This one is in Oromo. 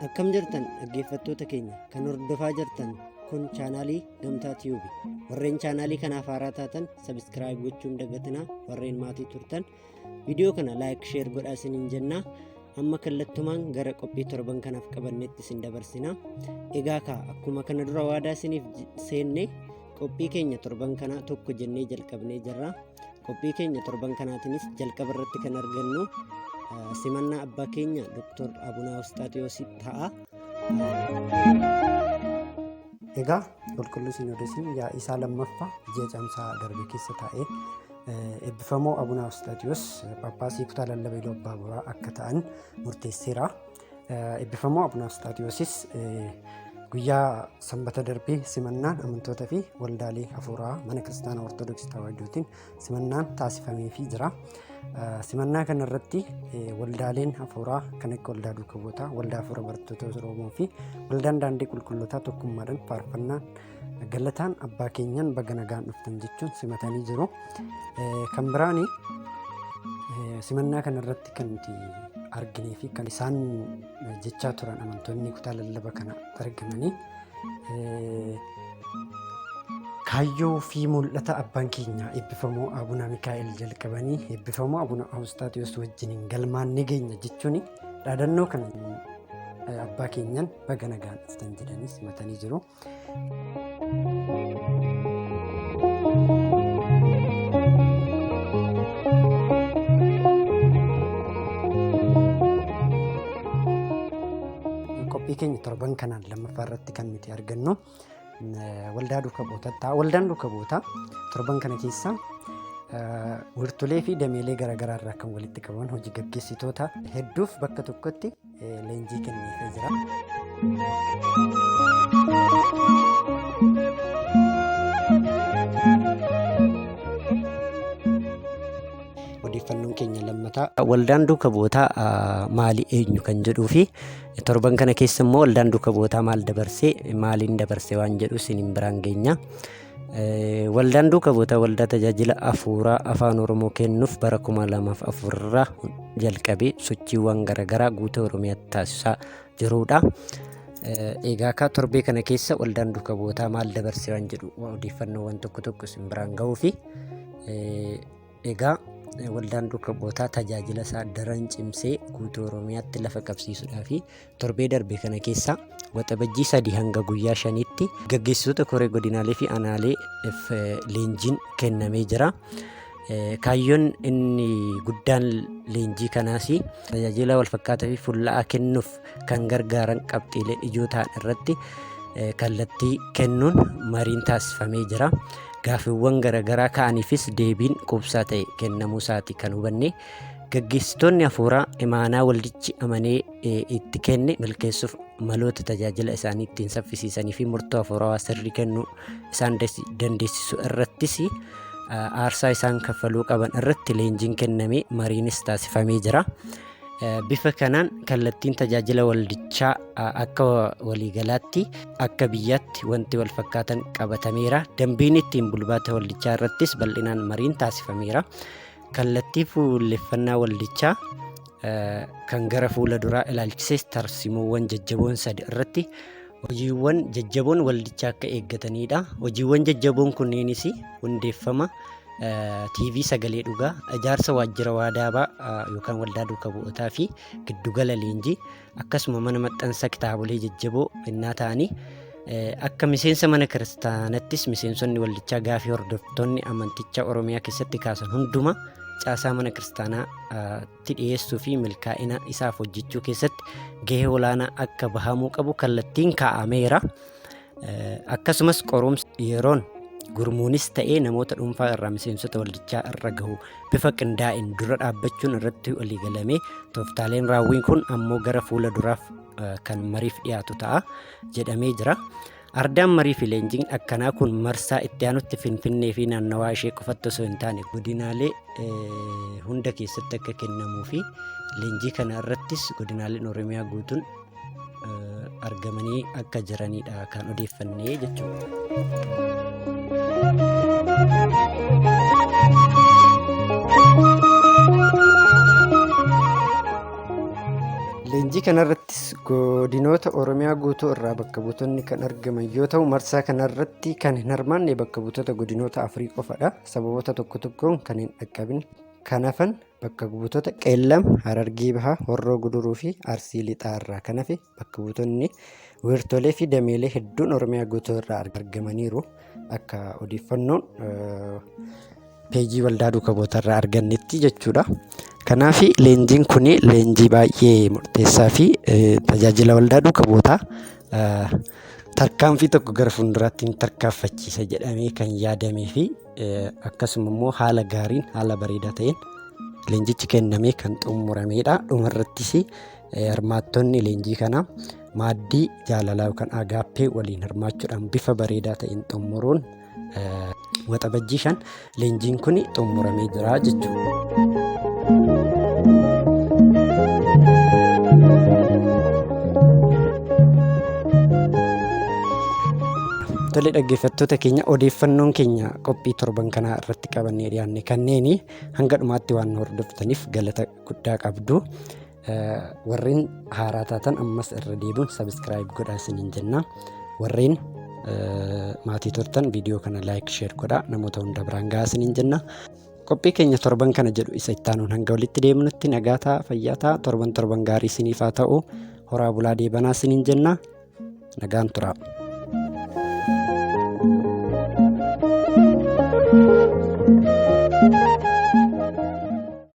Akkam jirtan dhaggeeffattoota keenya kan hordofaa jirtan kun chaanaalii Gamtaa Tiyuubi. Warreen chaanaalii kanaaf haaraa taatan sabiskiraayib gochuun dagatinaa, warreen maatii turtan viidiyoo kana laayik sheer godhaa isiniin jennaa. Amma kallattumaan gara qophii torban kanaaf qabannetti isin dabarsina. Egaa kaa akkuma kana dura waadaa isiniif seenne qophii keenya torban kanaa tokko jennee jalqabnee jirra. Qophii keenya torban kanaatiinis jalqaba irratti kan argannu simannaa abbaa keenya Dr. Abuna Awusxaaxiyoos ta'a. Egaa Qulqulluu Sinoodosiin yaa'ii isaa lammaffaa ji'a Caamsaa darbe keessa taa'ee eebbifamoo Abuna Awusxaaxiyoos Phaaphaasii kutaa lallaba Iluu Abbaa Booraa akka ta'an murteesseera. Eebbifamoo Abuna Awusxaaxiyoosis guyyaa sanbata darbee simannaan amantoota fi waldaalee hafuuraa mana kiristaanaa Ortodoksii Tawaahidootiin simannaan taasifameefii jira. Simannaa kana irratti waldaaleen hafuuraa kan akka waldaa duuka bu'ootaa, waldaa hafuura barattoota Oromoo fi waldaan daandii qulqullootaa tokkummaadhaan faarfannaan galataan abbaa keenyaan baga nagaan dhuftan jechuun simatanii jiru. Kan biraan simannaa kana irratti kan nuti arginee fi kan isaan jechaa turan amantoonni kutaa lallaba kana argamanii kaayyoo fi mul'ata abbaan keenya eebbifamoo Abuna Mikaa'el jalqabanii eebbifamoo Abuna Awusxaaxiyoos wajjiniin galmaan ni geenya jechuun dhaadannoo kana abbaa keenyaan baga nagaan dhuftan jedhanii simatanii jiru. Qophii keenya torban kanaan lammaffaa irratti kan nuti argannu waldaa duuka bu'ootaa ta'a. Waldaan duuka bu'ootaa torban kana keessa wiirtulee fi dameelee garaagaraa irraa kan walitti qabaman hojii gaggeessitoota hedduuf bakka tokkotti leenjii kenneefii jira. Odeeffannoon keenya lammataa waldaan duuka bu'ootaa maali eenyu kan jedhuu fi torban kana keessa immoo waldaan duuka bu'ootaa maal dabarsee maaliin dabarse waan jedhu isiniin biraan geenya. Waldaan duuka bu'ootaa waldaa tajaajila hafuuraa afaan Oromoo kennuuf bara 2004 irraa jalqabee sochiiwwan garaagaraa guutuu Oromiyaatti taasisaa jirudha. Egaa akka torbee kana keessa waldaan duuka bu'ootaa maal dabarse waan jedhu odeeffannoowwan tokko tokko isin biraan ga'uu fi Egaa waldaan duuka bu'ootaa tajaajila isaa daran cimsee guutuu Oromiyaatti lafa qabsiisuudhaa fi torbee darbe kana keessa waxabajjii 3 hanga guyyaa 5tti gaggeessitoota koree godinaalee fi aanaalee leenjiin kennamee jira. Kaayyoon inni guddaan leenjii kanaas tajaajila walfakkaataa fi fulla'aa kennuuf kan gargaaran qabxiilee ijoo ta'an irratti kallattii kennuun mariin taasifamee jira. Gaaffiiwwan garaagaraa ka'aniifis deebiin quubsaa ta'e kennamuu isaati kan hubanne. Gaggeessitoonni hafuuraa imaanaa waldichi amanee itti kenne milkeessuuf maloota tajaajila isaanii ittiin saffisiisanii fi murtoo hafuurawaa sirrii kennuu isaan dandeessisu irrattis aarsaa isaan kaffaluu qaban irratti leenjiin kennamee mariinis taasifamee jira. Bifa kanaan kallattiin tajaajila waldichaa akka waliigalaatti akka biyyaatti wanti walfakkaatan qabatameera. Dambiin ittiin bulbaata waldichaa irrattis bal'inaan mariin taasifameera. Kallattii fuulleffannaa waldichaa kan gara fuula duraa ilaalchisees tarsiimoowwan jajjaboon sadi irratti hojiiwwan jajjaboon waldichaa akka eeggataniidha. Hojiiwwan jajjaboon kunneenis hundeeffama TV Sagalee Dhugaa, ijaarsa waajjira Waadaabaa yookaan Waldaa Duuka Bu'ootaa fi giddugala leenjii akkasuma mana maxxansa kitaabolee jajjaboo innaa ta'anii akka miseensa mana kiristaanattis miseensonni waldichaa gaafii hordoftoonni amantichaa Oromiyaa keessatti kaasan hunduma caasaa mana kiristaanaatti dhiyeessuu fi milkaa'ina isaaf hojjechuu keessatti gahee olaanaa akka bahamuu qabu kallattiin kaa'ameera. Akkasumas qorumsi yeroon gurmuunis ta'ee namoota dhuunfaa irraa miseensota waldichaa irra gahu bifa qindaa'een dura dhaabbachuun irratti waliigalamee tooftaaleen raawwiin kun ammoo gara fuula duraaf kan mariif dhiyaatu ta'a jedhamee jira. Ardaan marii fi leenjiin akkanaa kun marsaa itti aanutti Finfinnee fi naannawaa ishee qofatti osoo hin taane godinaalee hunda keessatti akka kennamuu fi leenjii kana irrattis godinaaleen Oromiyaa guutuun argamanii akka jiranidha kan odeeffannee jechuudha. Leenjii kanarrattis godinoota Oromiyaa guutuu irraa bakka buutonni kan argaman yoo ta'u, marsaa kanarratti kan hin hirmaanne bakka buutota godinoota afurii qofadha. Sababoota tokko tokkoon kan hin dhaqqabin kan hafan bakka buutota Qeellam, Harargee Bahaa, Horroo Guduruu fi Arsii Lixaa irraa kan hafe bakka buutonni wiirtolee fi dameelee hedduun Oromiyaa guutuu irraa argamaniiru. Akka odeeffannoon peejii waldaa duuka bu'ootaa irraa argannetti jechuudha. Kanaaf leenjiin kun leenjii baay'ee murteessaa fi tajaajila waldaa duuka bu'ootaa tarkaanfii tokko gara fuulduraatti ni tarkaanfachiisa jedhamee kan yaadamee fi akkasuma immoo haala gaariin haala bareedaa ta'een leenjichi kennamee kan xumuramedha. Dhumarrattis hirmaattonni leenjii kanaa maaddii jaalalaa yookaan agaappee waliin hirmaachuudhaan bifa bareedaa ta'een xumuruun Waxabajjii 5 leenjiin kun xumuramee jira jechuudha. Tole dhaggeeffattoota keenya, odeeffannoon keenya qophii torban kanaa irratti qabannee dhiyaanne kanneeni. Hanga dhumaatti waan nu hordoftaniif galata guddaa qabdu. Warreen haaraa taatan ammas irra deebiin sabiskiraayib godhaa isiniin jenna. Warreen maatii turtan viidiyoo kana laayik, sheer godhaa, namoota hunda biraan gahaa isiniin jenna. Qophii keenya torban kana jedhu isa ittaanuun hanga walitti deemnutti nagaa ta'a, fayyaa ta'a, torban torban gaarii isiniif haa ta'u, horaa bulaa deebanaa isiniin jenna. Nagaan turaa.